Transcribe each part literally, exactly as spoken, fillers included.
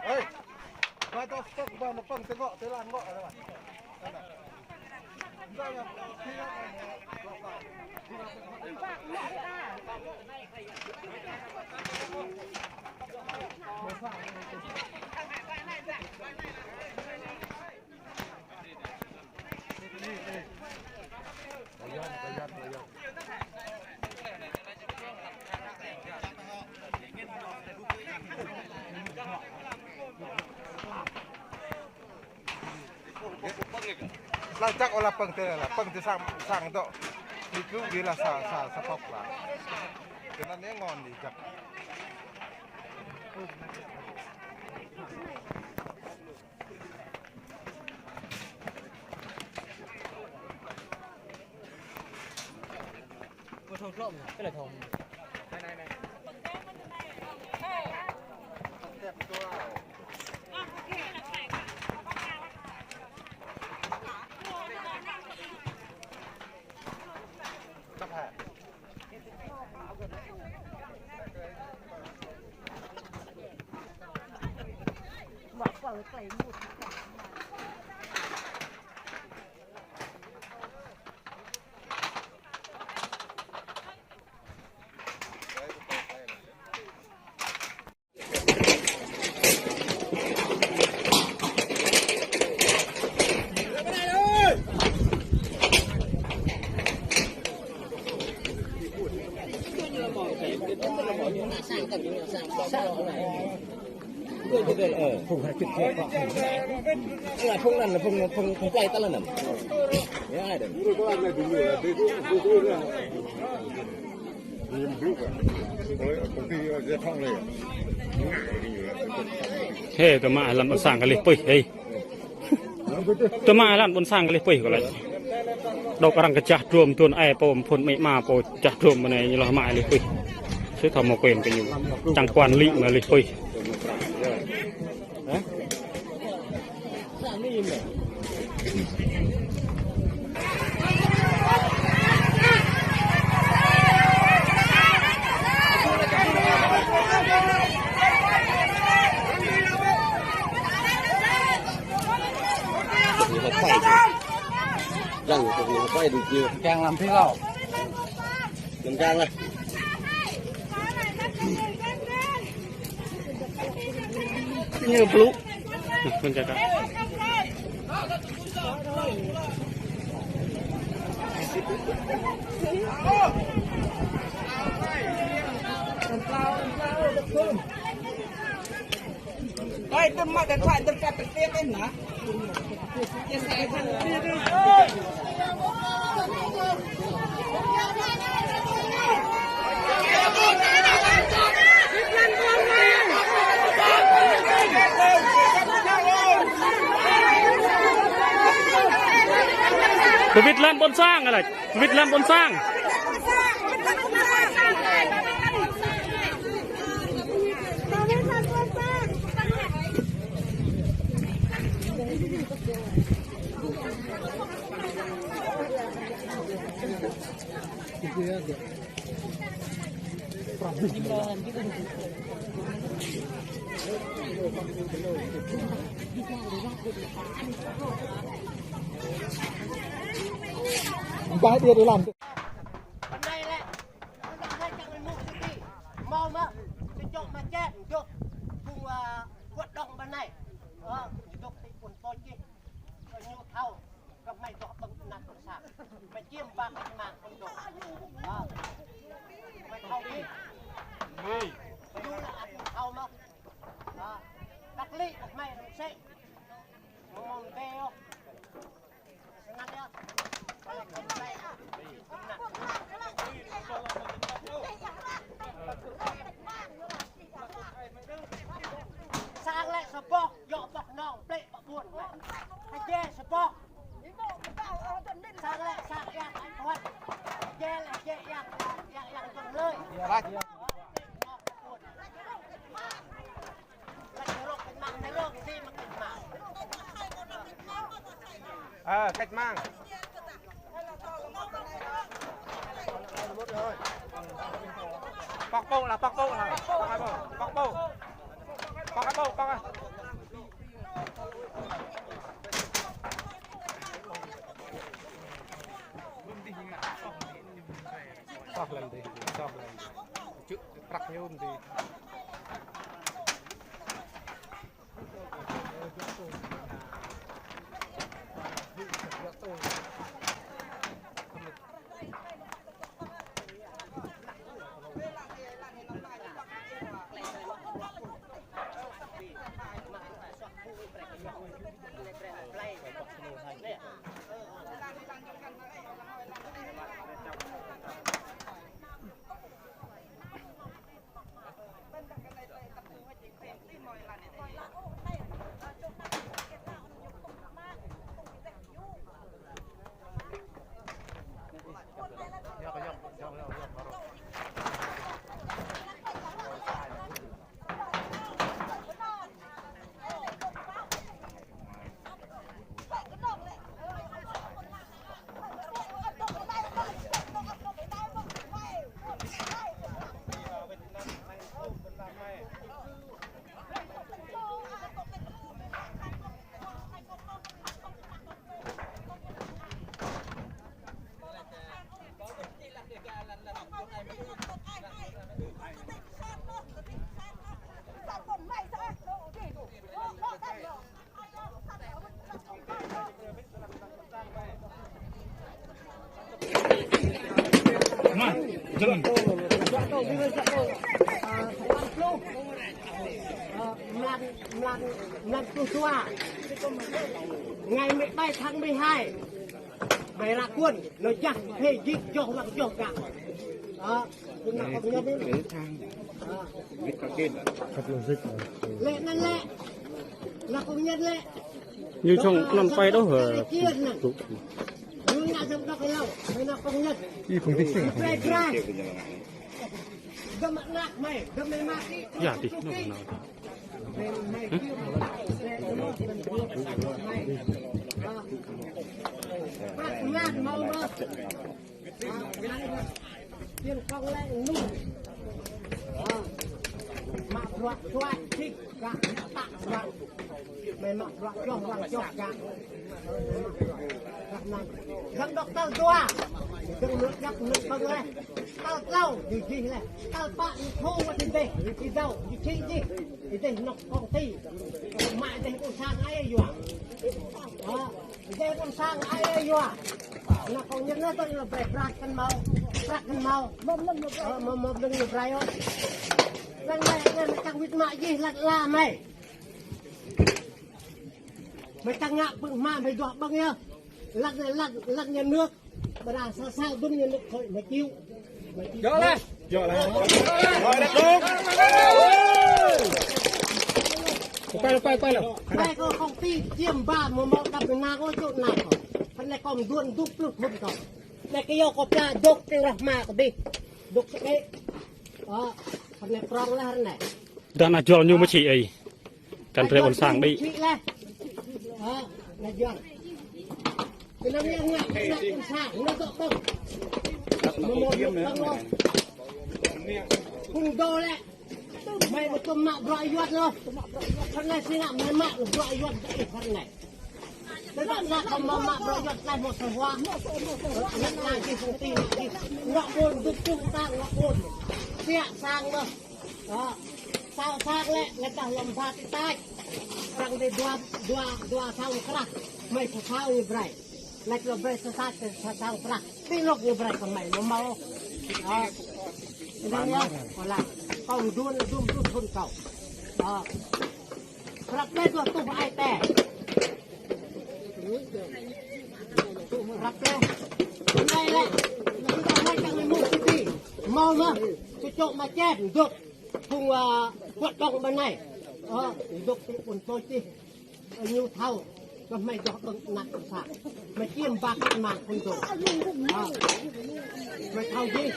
Ơi, ba tŏk tŏk ba nao pơ̆ng tơgŏ, tơlan gŏ. Laih čăk ôh lah pơ̆ng tơ, lah pơ̆ng tơ sang, sang dŏ. Ñu kơ gih lah sa, sa, sa pŏk lah. Kơ anŭn yơh ngon dih čăk. Ơ, phung hơget kơ, phung, phung anŭn, phung, phung, phung plơi ta anŭn. Yơh, anŭn. Hê, tơma lăm ƀôn sang kơ lih pơih, hê. Tơma lăm ƀôn sang kơ lih pơih kơ lĕ. Dŏ arăng kơ čah drôm tuan ai pô phun mĕ ma pô čah drôm mơnai ñu lah mă lih pơih. Sĭt thâo mơ̆ quên kơ ñu. Čang kuan lĭ mă lih pơih. Đang, đang làm thế nào? Làm gang này. Ñu blŭ. Nah, pơ̆ng čăk. Ơi, tơma điện thoại, tơma chat trực tiếp em hả? Wĭt lăm ƀôn sang, lĕ. Wĭt lăm ƀôn sang. Ba dia đi làm. Bên này lĕ, bên này chẳng phải mục sư đi. Mau mà, cái chỗ mà chết, dŏ, cùng, à, hoạt động bên này. Ờ, dŏ thì quần tôi chứ. Ờ, nhu thâu. Gơ̆p mơi dŏ ƀơ̆ng ană ƀôn sang. Mơi čiêm ba kơ čơmang ƀơ̆ng dŏ. Ơ. Mơi thâo dih. Mơi. Ñu lĕ ăt mơi thâo mơ̆. Ơ. Đăk lĭ gơ̆p mơi rơ̆ng sĕ. Mơ̆ng mơ̆ng bê ôh. Sơngăn yơh. Sang lĕ sa boh, djơ̆ boh nong, plĕ boh ƀuôn. Hơjĕ sa boh. Sang lĕ sang yang ai tuan. Hơjĕ lĕ hơjĕ yang, yang, yang tuan lơi. Lĕ rơ̆k kơ̆t mang, lĕ rơ̆k si mă kơ̆t mang. Ơ, kơ̆t mang. Pŏk ƀô̆ lah, pŏk ƀô̆ lah. Pŏk hai ƀô̆, pŏk ƀô̆. Pŏk hai ƀô̆, pŏk hai. Pŏk lăm dih, pŏk lăm. Čư̆ prăk ñu dih. Mlan, mlan, mlan pluh dua. Ngày mười bảy tháng mười hai. Mơi ră kuôn, nao jah, hê jik, joh lăng joh gah. Ơ, kơ ană kông ñen anai. Ơ. Lĕ anŭn lĕ. Ană kông ñen lĕ. Ñu čong anŭn pai đôč hă. Ñu ngă jăm dŏ kơ lâo, mơi ană kông ñen. Ih, phung tih sing. Prai, prai. Dăm ană mơi, dăm mơi mă. Ya, tih, anŭn, anŭn. Găm dŏ tal dua. Găm mơ̆ găm mơ̆ tal dua. Tal klâo, jih jih lĕ. Tal pă, ñu thâo wơ̆t ih dih, ih dâo, ih čih jih. Ih dih anŏ kông ti. Mă ih dih ƀu sang ai yua. Hă? Ih dih ƀu sang ai yua. Ană kông ñen anai tui ñu brơi prăk kăn mâo. Prăk kăn mâo. Hă, mâo, mâo mơ̆ng ñu brơi ôh. Lăng lĕ, lăng lĕ čang wĭt mă jih lăt la mơi. Mơi čang ngă pơ̆ng mă mơi dŏ ƀơ̆ng yơh. Lăt, lăt, lăt nhà nước. Ƀơi anai sa sa dŭm ñu nao khơi, nao kiu. Dŏ lah. Dŏ lah. Dŏ lah. Quay, quay, quay lah. Quay kơ kông ti čiêm ba mơ̆ mâo đăp nao kơ čô nao kơ. Anai kâo mơduôn dŭm pluh thŭn kâo. Anai kâo yua kâo pla dŏ tơlơi rah mă kâo dih. Dŏ sơkĕ. Ơ, ră anai prŏng lah ră anai. Dah ană juăl ñu mơ̆ či ơi. Kăn brơi ƀôn sang đĭ. Či lah. Ơ, ană juăl. Kơ ană yang ngă, ngă ƀôn sang, ană dŏ tŏng. Mơ̆ mơ̆ dŏ tŏng lŏ. Phung dŏ lĕ. Mơi ƀu tŭ mă bruă yuăt lŏ. Ră anai si ngă mơi mă bruă yuăt kơ ih ră anai. Tơdah sa kơ mă mă bruă yuăt lĕ mơ̆ sơhuă. Ngă lagi sơti lagi. Ngă ƀôn dŭm tŭ ta ngă ƀôn. Siă sang mơ̆. Ơ. Sa sang lĕ, lĕ tah lŏm sa ti tač. Arăng dê dua, dua, dua sang krah. Mơi sa sang ñu brơi. Lĕ lŏm brơi sa sa, sa sang krah. Ti lŏk ñu brơi kơ mơi, mơ̆ mâo. Ơ. Anai yơh, kâo lăng. Kâo mơduôn, dŭm, dŭm thŭn kâo. Ơ. Prăp lĕ dua tuh ai tê. Prăp lĕ. Anai lĕ. Anai čang mơi mŭt sơti. Mâo mơ̆. Čơčŏk mă čem, dŏ. Phung, ơ, quăt đŏng ƀơi anai. Ơ, dŏ phung ƀôn pô čih. Ơ, ñu thâo. Kơ mơi dŏ ƀơ̆ng ană sa. Mơi čiêm ba kĕt mang phung dŏ. Ơ. Mơi thâo jih.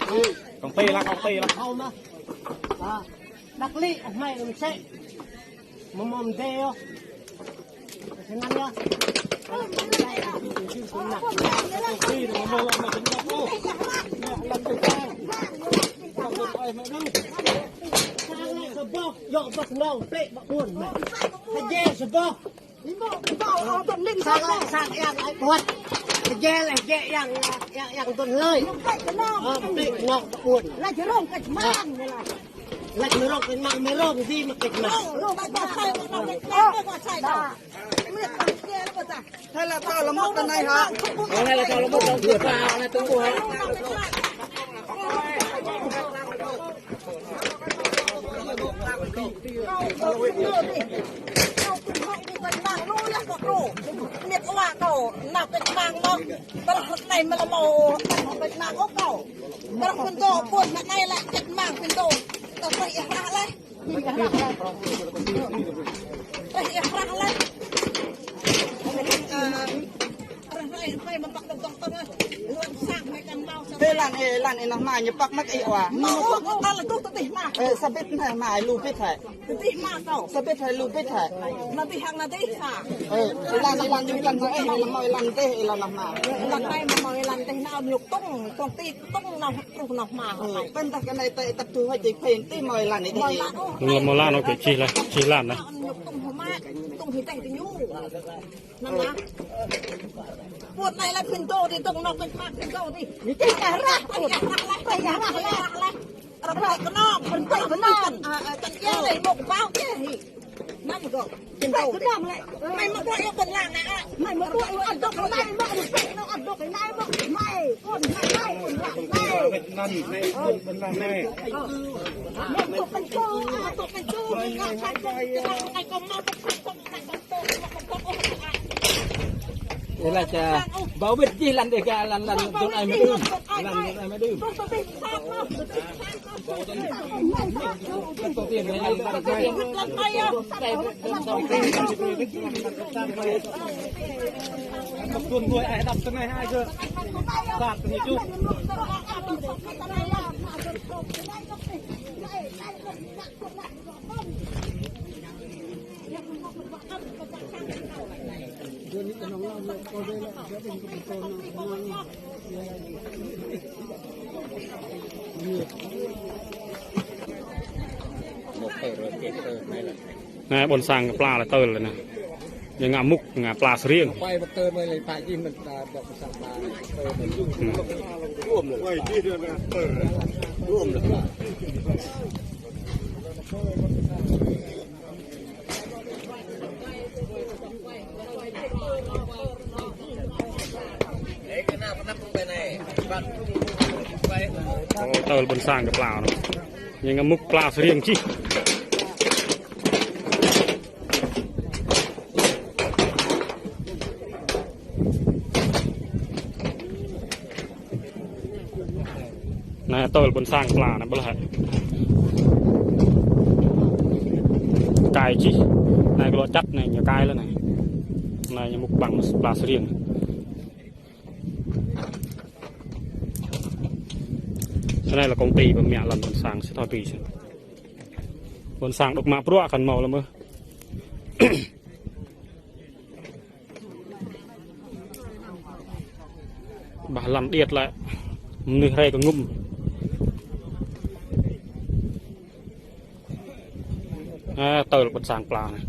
Ơ. Công ty lah, công ty lah. Thâo mơ̆. Ơ. Đăk lĭ, ơ, mơi lŏm sĕ. Mơ̆ mơ̆ mơdê yơh. Kơ anăn yơh. Sang lĕ sa boh, yua boh nong, plĕ ƀă ƀuôn mơi. Hơjai sa boh. Sang lĕ sang yang ai ƀuăt. Hơjai lĕ hơjai yang, yang, yang dŏ hlơi. Ơ, plĕ nong ƀă ƀuôn. Lĕ jơrông kĕt mang. Lĕ mơi rŏng kĕt mang, mơi rŏng dih mă kĕt mang. Ơ, ơ, ơ. Hai là tao là mất cái này hả? Ơ, hai là tao là mất trong việc là, là tao mua hả? Miệt wa kâo, nao kĕt mang mơ̆. Tơlơi ră anai mơi lĕ mâo, kĕt mang ôh kâo. Tơlơi phun dŏ, phun ră anai lĕ kĕt mang phun dŏ. Tơlơi ih rah lĕ. Ơ, ơ, ơ, ơ, mă păk dŏng dŏng tơ̆ng, ơ. Lŏn sang mơi kăn mâo sa. Ê, lăn, ê, lăn, ê, nao hmua ñu păk mă ih wa. Mâo, ơ, ơ, ta lĕ tŭ tơdih mă. Ê, sa bit hă, hmua lu bit hă. Tơdih mă kâo. Sa bit hă, lu bit hă. Nao dih hăng nao dih sa. Ê, ê, lăn, ê, lăn, ñu kăn hă, ê, ê, lăn mâo, ê, lăn dih, ê, lăn nao hmua. Lăn anai mâo, ê, lăn dih nao ñu tŭng, tŭng ti, tŭng nao, truh nao hmua. Ê, pơ̆n tah kơ anai, ta, ta tŭ hă, či phên ti mâo, ê, lăn dih. Mâo lăn, ơ. Mâo lăn, ơ, kơ čih lah, čih lăn anai. Ñu tŭng hmua, tŭng hĭ teh ti ñu. Anŭn lah. Put anai lah phun dŏ dih, dŏng nŏk kĕt mang phun dŏ dih. Ñu tih kah rah, tih kah rah lah, tih kah rah lah. Rah kơnơ̆ng, phun dŏ kơnơ̆ng. Ơ, ơ, kăn ia lĕ, mŏk ƀâo kĕ hĭ. Anŭn kơ. Phun dŏ kơnơ̆ng lĕ. Mơi mă ƀuăt yua kơnơ̆ng lăng anai. Mơi mă ƀuăt yua adôk anai, mă rơpek nao adôk anai, mă mơi. Phun anai, phun lăng anai. Anŭn, anŭn, anŭn. Mă ƀuăt phun dŏ, ƀuăt phun dŏ. Ê, lač, ơ, ƀâo wĭt jih lăn dih kơ lăn, lăn dŏ ai mơdưm. Lăn dŏ ai mơdưm. Tuôn đuôi ai đập tơ anai hai kơ. Sat tơ anai čuh. Anai, ƀôn sang pla lĕ tơl anai. Ñu ngă mŭk, ngă pla sơriêng. Ơ, tơl ƀôn sang kơ pla anŭn. Ñu ngă mŭk pla sơriêng čih. Anai tơl ƀôn sang pla anai ƀuh hă. Kai čih. Anai kơ lŏ čăt anai ñu kai lĕ anai. Anai ñu mŭk ƀăng pla sơriêng. Anai lĕ công ty pơmia lăn ƀôn sang sĭt thâo tui sĭt. Ƀôn sang dŏ mă bruă kăn hmâo lăm ôh. Bah lăn điêt lĕ mơnuih rai kơ ngŭm. A, tơl ƀôn sang pla anai.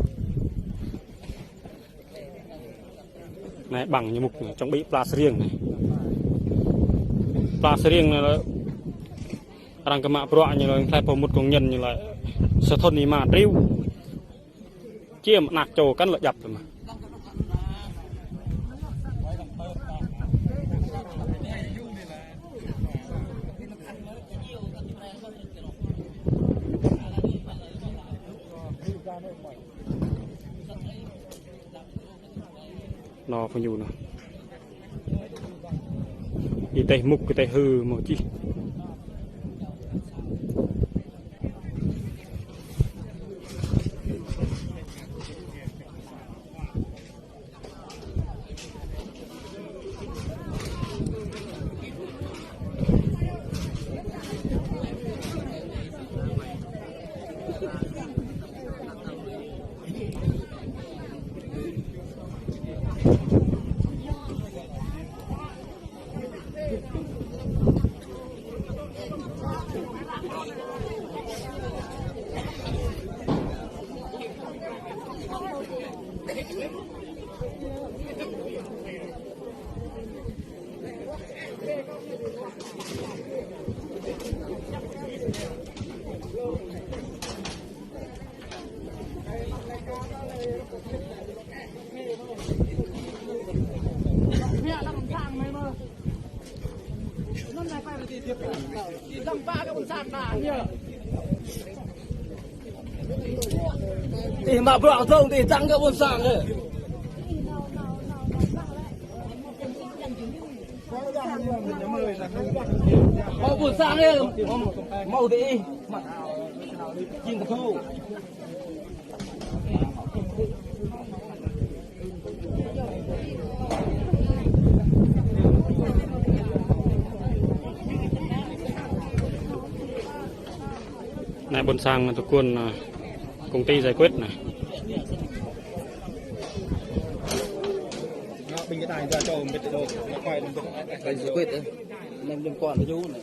Anai ƀăng ñu mŭk anai, čŏng ƀĭ pla sơriêng anai. Pla sơriêng anai lĕ arăng kơ mă bruă ñu lĕ, tơlơi pô mŭt kông ñen ñu lĕ, sa thŭn ñu mă triu. Čiêm anak čô kăn lĕ djăp lĕ mơ̆n. Nao pơ ñu nao. Ih tĕh mŭk, ih tĕh hư mơ̆ čih. Ih, mă bruă dơ̆ng, ih, tăng kơ ƀôn sang ơ. Hmâo ƀôn sang ơ, hmâo dih, hmâo jing kơ thu. Anai ƀôn sang tơguan, à, công ty giải quyết anai. Giải quyết, ơ. Anai liên quan ñu anai.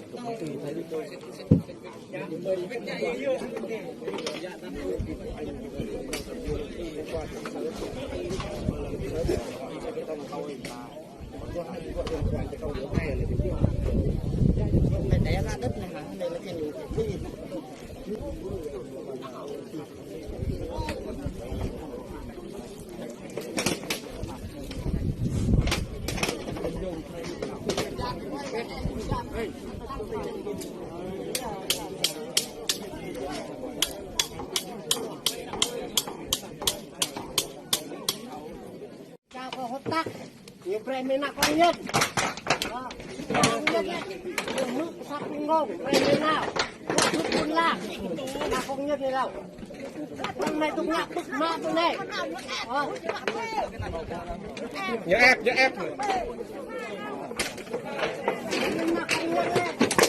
Chào kơ hụt tắc. Ñu brơi mơ̆ng ană kông ñen. Kông ñen. Ñu mŭk pơsat pơngông. Brơi mơ̆ng ană. Hụt ƀun la. Ană kông ñen anai lăi. Kông anai tŭ ngă pơ̆k mă tŭ anai. Ñu ĕp, ñu ĕp.